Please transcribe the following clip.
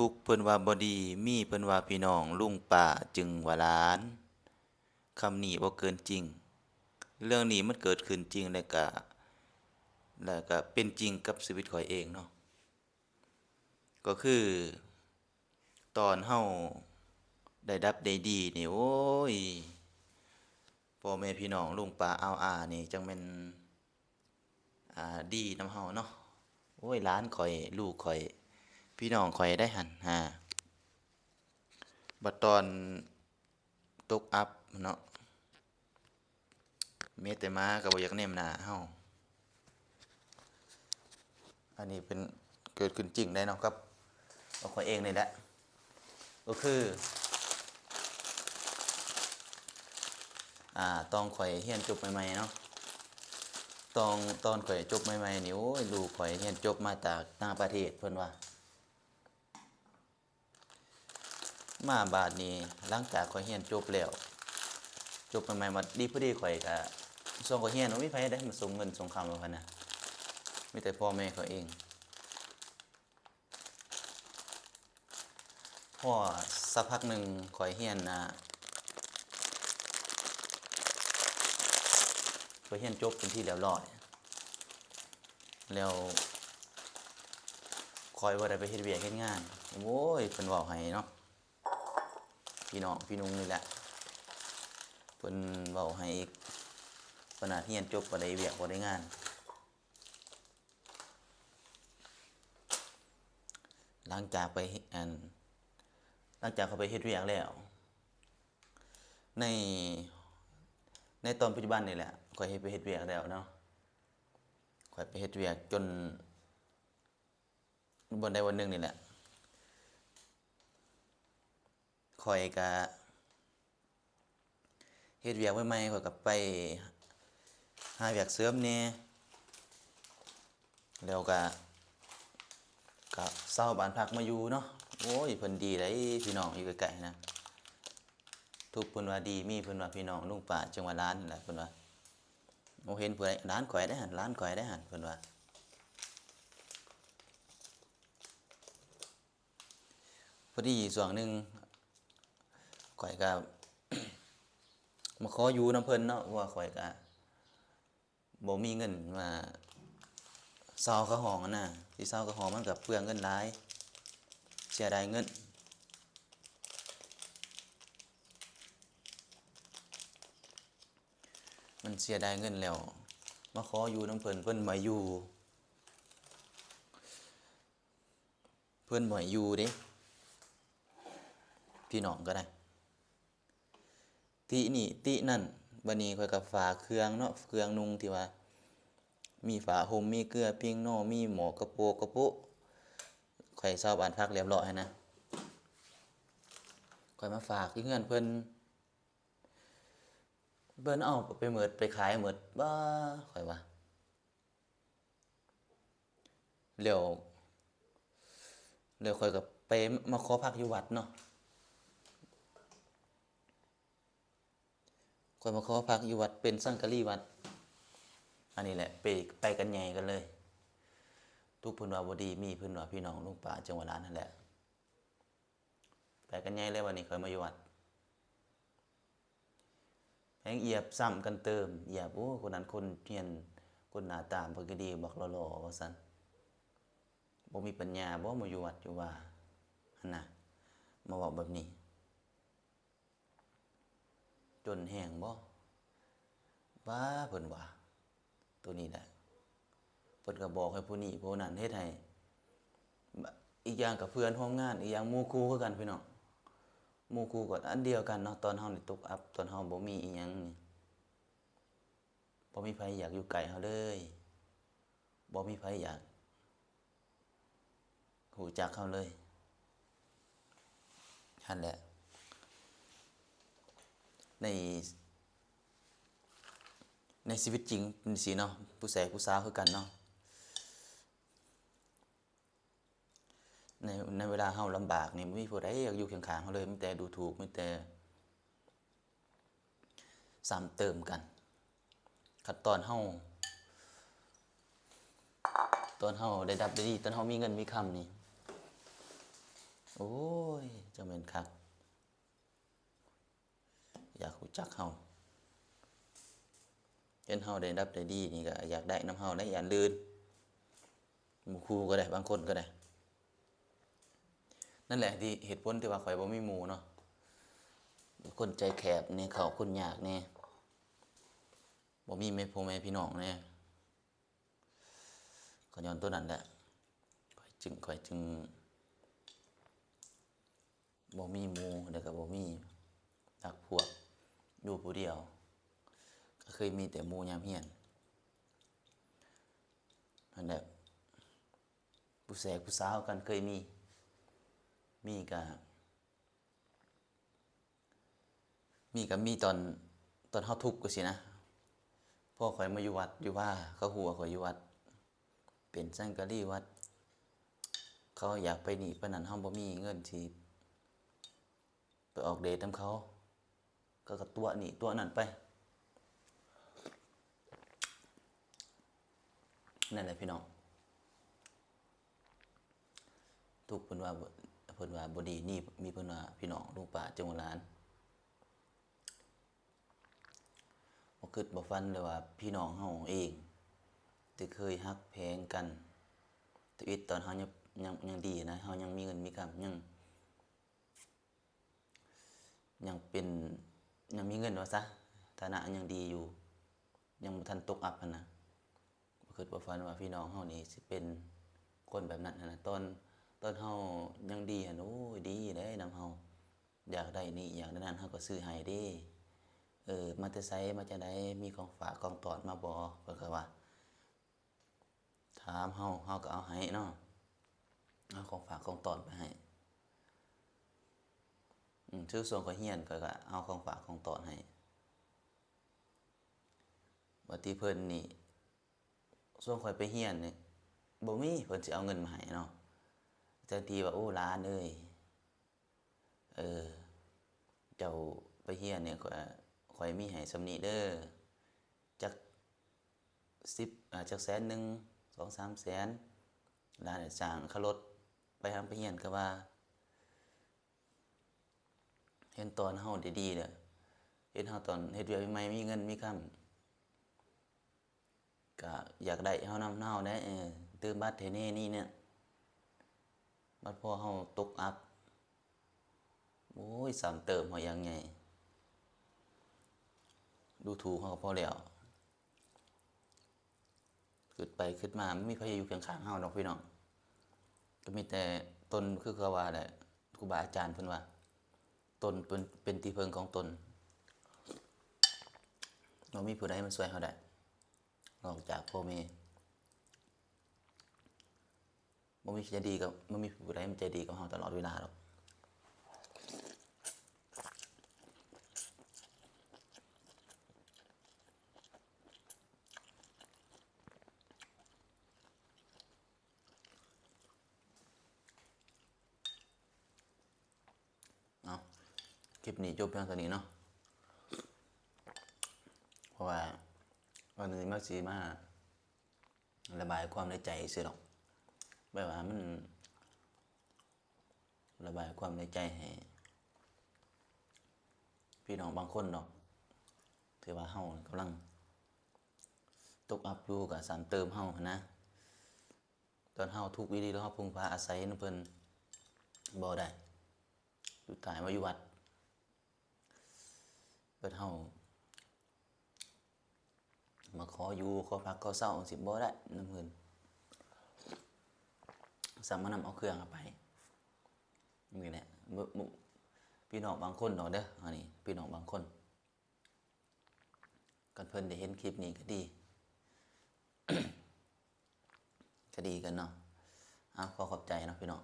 ທຸກເພິ່ນວ່າບໍ່ດີ ມີເພິ່ນວ່າພີ່ນ້ອງ ລຸງປ້າຈຶ່ງວ່າຫຼານ. ຄຳນີ້ບໍ່ເກີນຈິງ. ເລື່ອງນີ້ມັນເກີດຂຶ້ນຈິງ ແລະກະ ແລະກະເປັນຈິງກັບຊີວິດຂ້ອຍເອງເນາະ. ກໍຄືຕອນເຮົາໄດ້ດັບໄດ້ດີນີ້ ໂອ້ຍ ພໍ່ແມ່ພີ່ນ້ອງ ລຸງປ້າອາວອານີ້ ຈັ່ງແມ່ນ ອ່າ ດີນຳເຮົາເນາະ. ໂອ້ຍ ຫຼານຂ້ອຍ ລູກຂ້ອຍ ພີ່ນ້ອງຂ້ອຍໄດ້ຫັ້ນ ຫາ ບັດຕອນຕົກອັບເນາະ ແມ້ແຕ່ໝາກໍບໍ່ຢາກແນມໜ້າເຮົາ. ອັນນີ້ເປັນ ເກີດຂຶ້ນຈິງໄດ້ເນາະ ກັບ ກັບຂ້ອຍເອງນີ້ແຫຼະ. ກໍຄື ອ່າ ຕອນຂ້ອຍຮຽນຈົບໃໝ່ໆເນາະ ຕອນ ຕອນຂ້ອຍຈົບໃໝ່ໆນີ້ ໂອ້ຍ ລູກຂ້ອຍຮຽນຈົບມາຈາກຕ່າງປະເທດ ເພິ່ນວ່າ ມາບາດນີ້ ຫຼັງຈາກຂ້ອຍຮຽນຈົບແລ້ວ ຈົບໃໝ່ໆ ມາດີພໍດີ ຂ້ອຍກະ ຊ່ວງຂ້ອຍຮຽນ ບໍ່ມີໃຜໃດມາສົ່ງເງິນສົ່ງຄຳໃຫ້ຂ້ອຍນະ ມີແຕ່ພໍ່ແມ່ຂ້ອຍເອງ. ພໍສັກພັກໜຶ່ງ ຂ້ອຍຮຽນ ອ່າ ຂ້ອຍຮຽນຈົບເປັນທີ່ລຽບຮ້ອຍ ແລ້ວຂ້ອຍບໍ່ໄດ້ໄປເຮັດວຽກເຮັດງານ ໂອ້ຍ ເພິ່ນເວົ້າໃຫ້ເນາະ ພີ່ນ້ອງ ພີ່ນຸ່ງນີ້ແຫຼະ ເພິ່ນເວົ້າໃຫ້ອີກ ຂະໜາດຮຽນຈົບບໍ່ໄດ້ວຽກບໍ່ໄດ້ງານ. ຫຼັງຈາກໄປ ອັນ ຫຼັງຈາກເຂົ້າໄປເຮັດວຽກແລ້ວ ໃນ ໃນຕອນປັດຈຸບັນນີ້ແຫຼະ ຂ້ອຍເຮັດ ໄປເຮັດວຽກແລ້ວເນາະ ຂ້ອຍໄປເຮັດວຽກຈົນ ວັນໃດວັນໜຶ່ງນີ້ແຫຼະ ຂ້ອຍກະເຮັດວຽກໃໝ່ໆ ຂ້ອຍກະໄປຫາວຽກເສີມແດ່ ແລ້ວກະ ກະເຊົ່າບ້ານພັກມາຢູ່ເນາະ. ໂອ້ຍ ເພິ່ນດີໃດ໋ພີ່ນ້ອງ ຢູ່ໃກ້ໆນະ ທຸກເພິ່ນວ່າດີ ມີເພິ່ນວ່າພີ່ນ້ອງ ລຸງປ້າຈຶ່ງວ່າຫຼານແຫຼະ ເພິ່ນວ່າ ໂອ້ ເຫັນຜູ້ໃດ ຫຼານຂ້ອຍໄດ໋ຫັ້ນ ຫຼານຂ້ອຍໄດ໋ຫັ້ນ ເພິ່ນວ່າ. ພໍດີຊ່ວງໜຶ່ງ ຂ້ອຍກະມາຂໍຢູ່ນຳເພິ່ນເນາະ ເພາະວ່າຂ້ອຍກະບໍ່ມີເງິນມາເຊົ່າຄ່າຫ້ອງຫັ້ນນະ ຊິເຊົ່າຄ່າຫ້ອງມັນກະເປືອງເງິນຫຼາຍ ເສຍດາຍເງິນ ມັນເສຍດາຍເງິນແລ້ວ ມາຂໍຢູ່ນຳເພິ່ນ ເພິ່ນບໍ່ໃຫ້ຢູ່. ເພິ່ນບໍ່ໃຫ້ຢູ່ເດ້ ພີ່ນ້ອງກໍໄດ້ ຕິນີ້ຕິນັ້ນ. ບັດນີ້ຂ້ອຍກໍຝາກເຄື່ອງເນາະ ເຄື່ອງນຸ່ງທີ່ວ່າມີຜ້າຫົ່ມ ມີເກືອພິງໜໍ່ ມີໝໍ້ກະໂປກກະໂປະ ຂ້ອຍເຊົ່າບ້ານພັກລຽບຮ້ອຍຫັ້ນນະ ຂ້ອຍມາຝາກຢູ່ເຮືອນເພິ່ນ ເພິ່ນເອົາໄປໝົດ ໄປຂາຍໝົດ ບ້າ ຂ້ອຍວ່າ. ແລ້ວ ແລ້ວຂ້ອຍກໍໄປມາຂໍພັກຢູ່ວັດເນາະ ຂ້ອຍມາຂໍພັກຢູ່ວັດ ເປັນສັງກະລີວັດ ອັນນີ້ແຫຼະ ໄປ ໄປກັນໃຫຍ່ກັນເລີຍ ທຸກເພິ່ນວ່າບໍ່ດີ ມີເພິ່ນວ່າພີ່ນ້ອງ ລຸງປ້າ ຈັ່ງວ່າຫຼານຫັ້ນແຫຼະ. ໄປກັນໃຫຍ່ເລີຍ ບັດນີ້ຂ້ອຍມາຢູ່ວັດ ແຮ່ງອຽບຊ້ຳກັນເຕີມ ອຽບ ໂອ້ ຄົນນັ້ນຄົນຮຽນ ຄົນໜ້າຕາບໍ່ຄ່ອຍດີ ບັກຫຼໍ່ໆ ວ່າຊັ້ນ ບໍ່ມີປັນຍາບໍ ມາຢູ່ວັດຢູ່ວາຫັ້ນນະ ມາເວົ້າແບບນີ້. ຈົນແຮງບໍ ຫວາ ເພິ່ນວ່າ ໂຕນີ້ແຫຼະ ເພິ່ນກໍບອກໃຫ້ຜູ້ນີ້ຜູ້ນັ້ນເຮັດໃຫ້ ອີກຢ່າງກໍເພື່ອນຮ່ວມງານ ອີກຢ່າງໝູ່ຄູ່ຄືກັນພີ່ນ້ອງ ໝູ່ຄູ່ກໍອັນດຽວກັນເນາະ ຕອນເຮົານີ້ຕົກອັບ ຕອນເຮົາບໍ່ມີອີ່ຫຍັງນີ້ ບໍ່ມີໃຜຢາກຢູ່ໃກ້ເຮົາເລີຍ ບໍ່ມີໃຜຢາກຮູ້ຈັກເຮົາເລີຍ ຫັ້ນແຫຼະ ໃນ ໃນຊີວິດຈິງເປັນຈັ່ງຊີ້ເນາະ ຜູ້ແສຜູ້ສາວຄືກັນເນາະ ໃນ ໃນເວລາເຮົາລຳບາກນີ້ ບໍ່ມີຜູ້ໃດຢາກຢູ່ຄຽງຂ້າງເຮົາເລີຍ ມີແຕ່ດູຖູກ ມີແຕ່ ຊ້ຳເຕີມກັນ ຄັນຕອນເຮົາ ຕອນເຮົາໄດ້ດັບໄດ້ດີ ຕອນເຮົາມີເງິນມີຄຳນີ້ ໂອ້ຍ ຈັ່ງແມ່ນຄັກ ຢາກຮູ້ຈັກເຮົາ ເຫັນເຮົາໄດ້ຮັບໄດ້ດີນີ້ກໍຢາກໄດ້ນຳເຮົາໄດ້ ຢ້ານລື່ນ ໝູ່ຄູ່ກໍໄດ້ ບາງຄົນກໍໄດ້. ນັ້ນແຫຼະທີ່ເຫດຜົນທີ່ວ່າຂ້ອຍບໍ່ມີໝູ່ເນາະ ຄົນໃຈແຄບແດ່ ເຂົ້າຄົນຍາກແດ່ ບໍ່ມີແມ່ ພໍ່ແມ່ພີ່ນ້ອງແດ່ ກໍຍ້ອນໂຕນັ້ນແຫຼະ ຂ້ອຍຈຶ່ງ ຂ້ອຍຈຶ່ງບໍ່ມີໝູ່ ແລ້ວກໍບໍ່ມີພັກພວກ ຢູ່ຜູ້ດຽວ ກໍເຄີຍມີແຕ່ໝູ່ຍາມຮຽນ ຫັ້ນແຫຼະ ຜູ້ແຊກຜູ້ສາວກັນເຄີຍມີ ມີກະ ມີກະມີຕອນ ຕອນເຮົາທຸກຈັ່ງຊີ້ນະ ພໍຂ້ອຍມາຢູ່ວັດຢູ່ວາ ເຂົາຮູ້ວ່າຂ້ອຍຢູ່ວັດ ເປັນສັງກະລີວັດ ເຂົາຢາກໄປນີ້ໄປນັ້ນ ເຮົາບໍ່ມີເງິນຊິ ໄປອອກເດດນຳເຂົາ ເຂົາກໍຕົວະນີ້ຕົວະນັ້ນໄປ ນັ້ນແຫຼະພີ່ນ້ອງ ທຸກເພິ່ນວ່າ ເພິ່ນວ່າບໍ່ດີນີ້ ມີເພິ່ນວ່າພີ່ນ້ອງລຸງປ້າຈົງຫຼານ ບໍ່ຄິດບໍ່ຝັນເລີຍວ່າພີ່ນ້ອງເຮົາເອງ ທີ່ເຄີຍຮັກແພງກັນ ທຳອິດຕອນເຮົາຍັງ ຍັງ ຍັງດີນະ ເຮົາຍັງມີເງິນມີຄຳ ຍັງ ຍັງເປັນ ຍັງມີເງິນວ່າຊະ ຖານະຍັງດີຢູ່ ຍັງບໍ່ທັນຕົກອັບຫັ້ນນະ ບໍ່ຄິດບໍ່ຝັນວ່າພີ່ນ້ອງເຮົານີ້ຊິເປັນຄົນແບບນັ້ນຫັ້ນນະ ຕອນ ຕອນເຮົາຍັງດີຫັ້ນ ໂອ້ຍ ດີເດ້ນຳເຮົາ ຢາກໄດ້ນີ້ຢາກໄດ້ນັ້ນ ເຮົາກໍຊື້ໃຫ້ເດ້ ເອີ ມາແຕ່ໃສ ມາຈາກໃດ ມີຂອງຝາກຂອງຕ້ອນມາບໍ່ ເພິ່ນກໍວ່າ ຖາມເຮົາ ເຮົາກໍເອົາໃຫ້ເນາະ ເອົາຂອງຝາກຂອງຕ້ອນໄປໃຫ້ ອືມ ຄືຊ່ວງຂ້ອຍຮຽນ ຂ້ອຍກໍເອົາຂອງຝາກຂອງຕ້ອນໃຫ້ ບັດທີ່ເພິ່ນນີ້ ຊ່ວງຂ້ອຍໄປຮຽນນີ້ ບໍ່ມີເພິ່ນຊິເອົາເງິນມາໃຫ້ເນາະ ແທນທີ່ວ່າ ໂອ້ ຫຼານເອີຍ ເອີ ເຈົ້າໄປຮຽນນີ້ ຂ້ອຍ ຂ້ອຍມີໃຫ້ສ່ຳນີ້ເດີ ຈັກສິບ ອາ ຈັກແສນໜຶ່ງ ສອງສາມແສນ ຫຼານສ້າງຄ່າລົດໄປຫາໄປຮຽນກໍວ່າ ເຫັນຕອນເຮົາໄດ້ດີແລ້ວ ເຫັນເຮົາຕອນເຮັດວຽກໃໝ່ໆ ມີເງິນມີຄຳ ກະຢາກໄດ້ເຮົານຳເຮົາແດ່ ເອີ ຕື່ມບັດໃຫ້ແດ່ນີ້ແນ່ ບັດພໍເຮົາຕົກອັບ ໂອ້ຍ ຊ້ຳເຕີມເຮົາຢ່າງໃຫຍ່ ດູຖູກເຮົາກໍພໍແລ້ວ ຄິດໄປຄິດມາ ບໍ່ມີໃຜຢູ່ຄຽງຂ້າງເຮົາດອກພີ່ນ້ອງ ກໍມີແຕ່ຕົນ ຄືເຂົາວ່າແຫຼະ ຄູບາອາຈານເພິ່ນວ່າ ຕົນເປັນ ເປັນທີ່ເພິ່ງຂອງຕົນ ບໍ່ມີຜູ້ໃດມາຊ່ວຍເຮົາໄດ້ ນອກຈາກພໍ່ແມ່ ບໍ່ມີໃຜໃຈດີກັບ ບໍ່ມີຜູ້ໃດມາໃຈດີກັບເຮົາຕະຫຼອດເວລາດອກ. ເອົາ ຄລິບນີ້ຈົບພຽງເທົ່ານີ້ເນາະ ເພາະວ່າວັນນີ້ມາ ຊິມາລະບາຍຄວາມໃນໃຈຊື່ດອກ ແບບວ່າມັນລະບາຍຄວາມໃນໃຈໃຫ້ພີ່ນ້ອງບາງຄົນດອກ ທີ່ວ່າເຮົາກຳລັງຕົກອັບຢູ່ ກໍຊ້ຳເຕີມເຮົາຫັ້ນນະ. ຕອນເຮົາທຸກອີ່ຫຼີ ແລ້ວເຮົາເພິ່ງພາອາໄສນຳເພິ່ນບໍ່ໄດ້ ສຸດທ້າຍມາຢູ່ວັດ ເພິ່ນເຮົາມາຂໍຢູ່ຂໍພັກຂໍເຊົາຈັ່ງຊີ້ບໍ່ໄດ້ນຳເພິ່ນ ຊ້ຳມານຳເອົາເຄື່ອງເຮົາໄປ ນີ້ແຫຼະ ບໍ່ ບໍ່ ພີ່ນ້ອງບາງຄົນດອກເດີ ອັນນີ້ພີ່ນ້ອງບາງຄົນ ຄັນເພິ່ນໄດ້ເຫັນຄລິບນີ້ກໍດີ ກໍດີກັນເນາະ. ເອົາ ຂໍຂອບໃຈເນາະພີ່ນ້ອງ